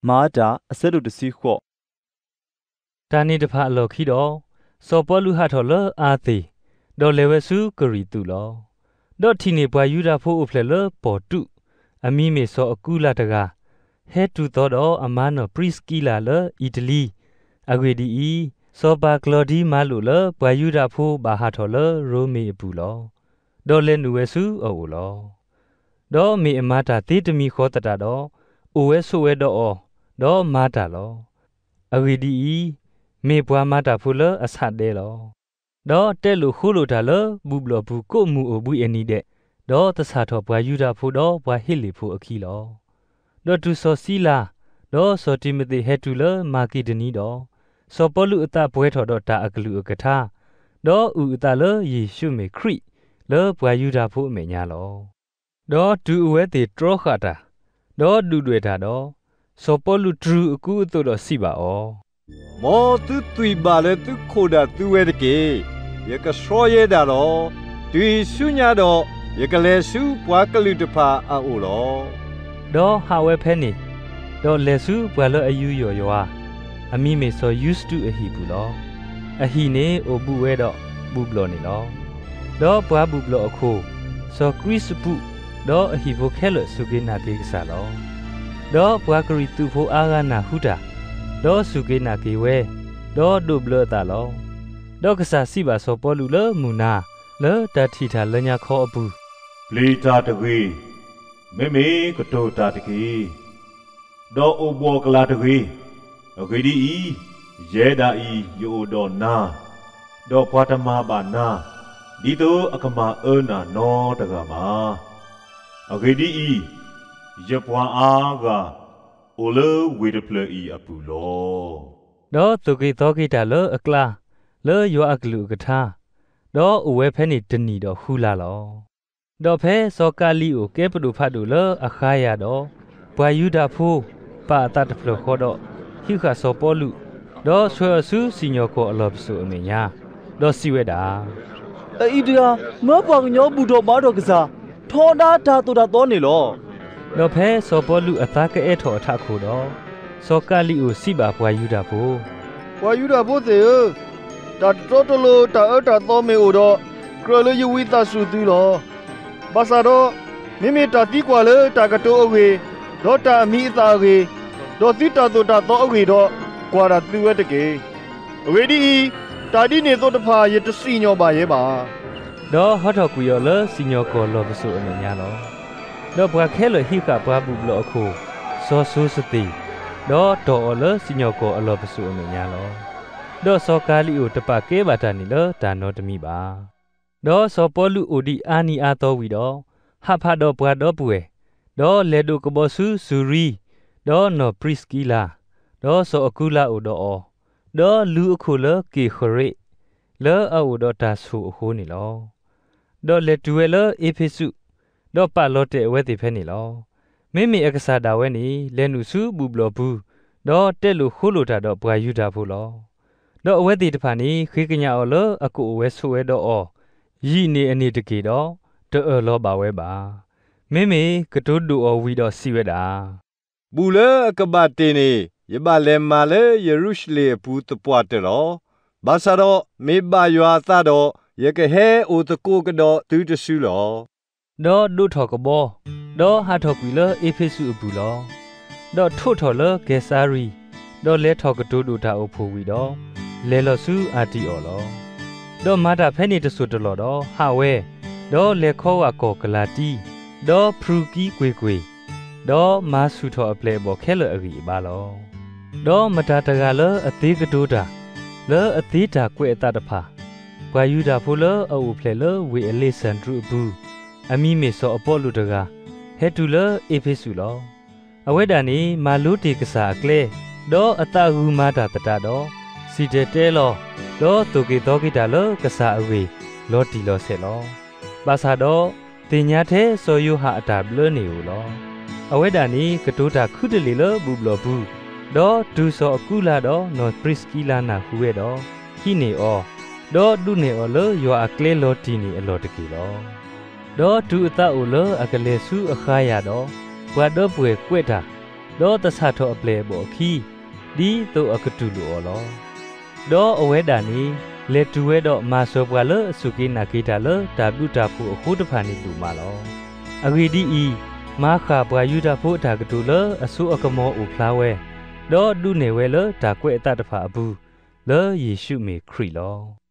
မၤအါတၢ် အဆၢဒိၣ်တဆံဃိး. တၢ်န့ၣ်တဖၣ်အလီၢ်ခံဒီး, စီၤပီလူးဟးထီၣ်လၢအၤသ့ၣ်, ဒီးလဲၤဝဲဆူကရံၣ်သူးလီၤ. ဒီးထံၣ်န့ၢ်ပှၤယူဒၤဖိအိၣ်ဖျဲၣ်လၢပီၣ်တူး, အမံၤမ့ၢ်စီၤအကူလးတဂၤ, ဟဲတုၤသီဒီးအမါနီၢ်ပြံစကံလၤလၢအံၤတလံ, အဂ့ၢ်ဒ်အံၤ, စီၤပၤကျီဒံမၤလိာ်လၢပှၤယူဒၤဖိဘၣ်ဟးထီၣ်လၢရိမ့ၤအပူၤလီၤ. ဒီးလဲၤနုာ်ဝဲဆူအအိၣ်လီၤ. ဒီးမ့ၢ်အမၤတၢ်သ့တမံၤဃီသတးဒီး, အိၣ်ဝဲဆိးဝဲဒီးအီၤ, ဒီးမၤတၢ်လီၤ. အဂ့ၢ်ဒ်အံၤ, မ့ၢ်ပှၤမၤတၢ်ဖိလၢအဆးဒဲလီၤ. ဒီးတဲလိာ်ဃိလိာ်တၢ်လၢဘူၣ်ဘျီၣ်ပူၤကိးမုၢ်အိၣ်ဘှံးအနံၤဒဲး, ဒီးသဆၣ်ထီၣ်ပှၤယူဒၤဖိဒီးပှၤဟ့လ့ၣ်ဖိအခံလီၤ. ဒီးတုၤစီၤစံလၤ, ဒီးစီၤတံၤမသ့းဟဲတုၤလၢမၤက့ဒနံဒီး, စီၤပီလူးအသးပှဲၤထီၣ်ဒီးတၢ်အကလုၢ်အကထါ, ဒီးအုၣ်အသးလၢယ့ၣ်ၡူးမ့ၢ်ခရံာ်လၢပှၤယူဒၤဖိအမဲာ်ညါလီၤ. ဒီးတုၤအဝဲသ့ၣ်တြီဃာ်တၢ်, ဒီးဒုၣ်ဒွဲၣ်တၢ်ဒီး, စီၤပီလူးတြူၤအကူအသိးဒီးစံးဘၣ်အီၤ, မ်သုသွံၣ်ဘၣ်လၢသုခိၣ်ဒၣ်သုဝဲတက့ၢ်. ယကဆှီယဲဒၣ်လီၤ. တုၤအံၤဆူညါဒီး ယကလဲၤဆူပှၤကလုာ်တဖၣ်အအိၣ်လီၤ. ဒီးဟးဝဲဖဲန့ၣ်, ဒီးလဲၤဆူပှၤလၢအယူးယီၣ်ယွၤ, အမံၤမ့ၢ်စီၤယူစတူးအဟံၣ်ပူၤလီၤ. အဟံၣ်န့ၣ်အိၣ်ဘူးဝဲဒီးဘူၣ်ဘျီၣ်န့ၣ်လီၤ. ဒီးပှၤဘူၣ်ဘျီၣ်အခိၣ်, စီၤကရံစပူး, ဒီးအဟံၣ်ဖိခဲလၢာ်စူၢ်က့ၤနာ်က့ၤကစၢ်လီၤ. ဒီးပှၤကရံၣ်သူးဖိအါဂၤနၢ်ဟူတၢ်, ဒီးစူၢ်က့ၤနာ်က့ၤဝဲ, ဒီးဒိးဘျၢအသးလီၤ. ဒီးကစၢ်စံးဘၣ်စီၤပီလူးလၢမုၢ်နၤ, လၢတၢ်ထံၣ်တၢ်လၢညါခီအပူၤ, ပျံၤတၢ်တဂ့ၤ, မ့မ့ၢ်ကတိၤတၢ်တက့ၢ်. ဒီးအိၣ်ဘှီၣ်ကလာ်တဂ့ၤ. အဂ့ၢ်ဒ်အံၤ, ယဲဒၣ်အံၤယအိၣ်ဒီးနၤ, ဒီးပှၤတမၤဘၣ်နၤ, ဒ်သိးအကမၤအၢနၤနီတဂၤဘၣ်. အဂ့ၢ်ဒ်အံၤ, ယပှၤအါဂၤ အိၣ်လၢဝ့ၢ်တဖျၢၣ်အံၤအပူၤလီၤ. ဒီးသိၣ်က့ၤသီက့ၤတၢ်လၢအကျါ, လၢယွၤအကလုၢ်အကထါ, ဒီးအိၣ်ဝဲဖဲန့ၣ်တနံၣ်ဒီးဃုလါလီၤ. ဒီးဖဲစီၤကၤလံၤအိၣ်ကဲပဒိၣ်ဖးဒိၣ်လၢအဃါယၤဒီး, ပှၤယူဒၤဖိပာ်အသးတဖျၢၣ်ဃီဒီး, ဟံးဃာ်စီၤပီလူး, ဒီးဆှၢအီၤဆူစံၣ်ညီၣ်ကွီၢ်အလီၢ်ပစိာ်အမဲာ်ညါ, ဒီးစံးဝဲဒၣ်, အအံၤတဂၤ မၢပှၤကညီဘူၣ်ထီၣ်ဘါထီၣ်ကစၢ်, ထီဒါတၢ်သိၣ်တၢ်သီန့ၣ်လီၤ. ဒီးဖဲစီၤပီလူးအသးကအဲၣ်ထီၣ်အထးခိၣ်ဒီး, စီၤကၤလံၤအိၣ်စံးဘၣ်ပှၤယူဒၤဖိ, ပှၤယူဒၤဖိသ့ၣ်ဧၢ, တၢ်တတီတလိၤတၢ်အၢတၢ်သီမ့ၢ်အိၣ်ဒီး, ကြၢးလၢယဝံသးစူၤသုလီၤ. ဘၣ်ဆၣ်ဒီး, မ့မ့ၢ်တၢ်သံကွၢ်လၢတၢ်ကတိၤအဂ့ၢ်, ဒီးတၢ်အမံၤအသၣ်အဂ့ၢ်, ဒီးသုတၢ်သိၣ်တၢ်သီအဂ့ၢ်ဒီး, ကွၢ်တၢ်သုဝဲတက့ၢ်. အဂ့ၢ်ဒ်အံၤ, တၢ်ဒ်န့ၣ်အသိးတဖၣ်ယတစံၣ်ညီၣ်ဘၣ်ယဲဘၣ်. ဒီးဟီထီၣ်ကွံာ်အီၤလၢစံၣ်ညီၣ်ကွီၢ်လီၢ်ပစိာ်အမဲာ်ညါလီၤ. ဒီးပှၤခဲလၢာ်ဟံးဃာ်ပှၤဘူၣ်ဘျီၣ်အခိၣ်, စီၤစိၤစသ့း, ဒီးတီၢ်အီၤလၢစံၣ်ညီၣ်ကွီၢ်အလီၢ်ပစိာ်အမဲာ်ညါလီၤ. ဒီးစီၤကၤလံၤအိၣ်တပာ်ကဲဘၣ်တၢ်န့ၣ်လၢတၢ်နီတမံၤဘၣ်. ဒီးစီၤပီလူးအိၣ်ဒံးအါနံၤအါသီဝံၤဒီး, ဟးဖးဒီးပှၤဒီပုၢ်ဝဲၢ်, ဒီးလဲၤဒိးကဘီဆူစူၤရံ, ဒီးနီၢ်ပြံစကံလၤ, ဒီးစီၤအကူလၤအိၣ်ဒီးအီၤ, ဒီးလူၤအခိၣ်လၢက့ၢ်ဃရ့း, လၢအအိၣ်ဒီးတၢ်ဆိၣ်အဃိန့ၣ်လီၤ. ဒီးလဲၤတုၤဝဲလၢအ့းဖ့းစူး, ဒီးပာ်လီၤတဲာ်အဝဲသ့ၣ်ဖဲန့ၣ်လီၤ. မ့မ့ၢ်အကစၢ်ဒၣ်ဝဲန့ၣ် လဲၤနုာ်ဆူဘူၣ်ဘျီၣ်ပူၤ, ဒီးတဲလိာ်ဃိလိာ်တၢ်ဒီးပှၤယူဒၤဖိလီၤ. ဒီးအဝဲသ့ၣ်တဖၣ်န့ၣ် ဃ့ကညးအီၤလၢအကအိၣ်ဝဲဆိးဝဲဒီးအီၤ, ယံာ်န့ၢ်အန့ၣ်တက့ၢ်ဒီး, တအၢၣ်လီၤဘၣ်ဝဲဘၣ်. မ့မ့ၢ်ကတိၤဒိၣ်အီၤဝံၤဒီးစံးဝဲဒၣ်, ဘူၣ်လၢအကဘၣ်တ့ၢ်န့ၣ် ယဘၣ်လဲၤမၤလၢယရူၤၡလ့ၣ်အပူၤသပှၢ်တၢၢ်လီၤ. ဘၣ်ဆၣ်ဒီးမ့ၢ်ဘၣ်ယွၤအသးဒီး, ယကဟဲအိၣ်သကိးကဒီးသုတစုလီၤ. ဒီးဒိးထီၣ်ကဘီ, ဒီးဟးထီၣ်ကွံာ်လၢအ့းဖ့းစူးအပူၤလီၤ. ဒီးထိးထီၣ်လၢကဲၤစၤရံၤ, ဒီးလဲၤထီၣ်ကတိၤဒိၣ်တၢ်အိၣ်ဖှိၣ်ဝံၤဒီး, လဲၤလီၤဆူအၤတံအီၣ်လီၤ. ဒီးမၤတၢ်ဖဲန့ၣ်တစိၢ်တလီၢ်ဒီးဟးဝဲ, ဒီးလဲၤခီဂာ်ကီၢ်ကလၤတံ, ဒီးဖြူကံကွ့ၢ်ကွ့ၢ်, ဒီးမၤဆူၣ်ထီၣ်အပျဲၢ်အဘီၣ်ခဲလၢာ်အဂံၢ်အဘါလီၤ. ဒီးမတၤတဂၤလၢအသ့ကတိၤတၢ်, လၢအသ့တၢ်ကွဲးအသးတဖၣ်, ပှၤယူဒၤဖိလၢအအိၣ်ဖျဲၣ်လၢဝ့ၢ်အလ့းစၤဒြူးအပူၤ, အမံၤမ့ၢ်စီၤအပီလူးတဂၤ, ဟဲတုၤလၢအ့းဖ့းစူးလီၤ. အဝဲဒၣ်န့ၣ် မၤလိတ့ၢ်ကစၢ်အကျဲ, ဒီးအသးဂုာ်မၤတၢ်သတးဒီး, စံၣ်တဲၤတဲလီၤ, ဒီးသိၣ်က့ၤသီက့ၤတၢ်လၢကစၢ်အဂ့ၢ် လီၤတံၢ်လီၤဆဲးလီၤ. ဘၣ်ဆၣ်ဒီး, သ့ၣ်ညါထဲစီၤယိၤဟၣ်အတၢ်ဘျၢန့ၣ်ဧိၤလီၤ. အဝဲဒၣ်န့ၣ် ကတိၤတၢ်ခုတလ့ၢ်လၢဘူၣ်ဘျီၣ်ပူၤ, ဒီးတုၤစီၤအကူလၤဒီးနီၢ်ပြံးစကံလၤနၢ်ဟူဝဲဒီး, ဟံးန့ၢ်အီၤ, ဒီးဒုးနဲၣ်အီၤလၢယွၤအကျဲလီၤတံၢ်န့ၣ်အလီၢ်တက့ၢ်လီၤ. ဒီးတုၤအသးအိၣ်လၢအကလဲၤဆူအဃါယၤဒီး, ပှၤဒီပုၢ်ဝဲၢ်ကွဲးတၢ်, ဒီးသဆၣ်ထီၣ်အပျဲၢ်အဘီၣ်အခံ, ဒ်သိးအကတူၢ်လိာ်အီၤလီၤ. ဒီးအဝဲဒၣ်န့ၣ် လဲၤတုၤဝဲဒီးမၤစၢၤပှၤလၢအစူၢ်က့ၤနာ်က့ၤတၢ်လၢ တၢ်ဘျုးတၢ်ဖှိၣ်အဃိတဖၣ်န့ၣ်ဒိၣ်မးလီၤ. အဂ့ၢ်ဒ်အံၤ, မၤဃၣ်ပှၤယူဒၤဖိအတၢ်ကတိၤလၢအစိအကမီၤအိၣ်ဖျါဝဲ, ဒီးဒုးနဲၣ်ဝဲလၢတၢ်ကွဲးအသးတဖၣ်အပူၤ, လၢယ့ၣ်ၡူးမ့ၢ်ခရံာ်လီၤ.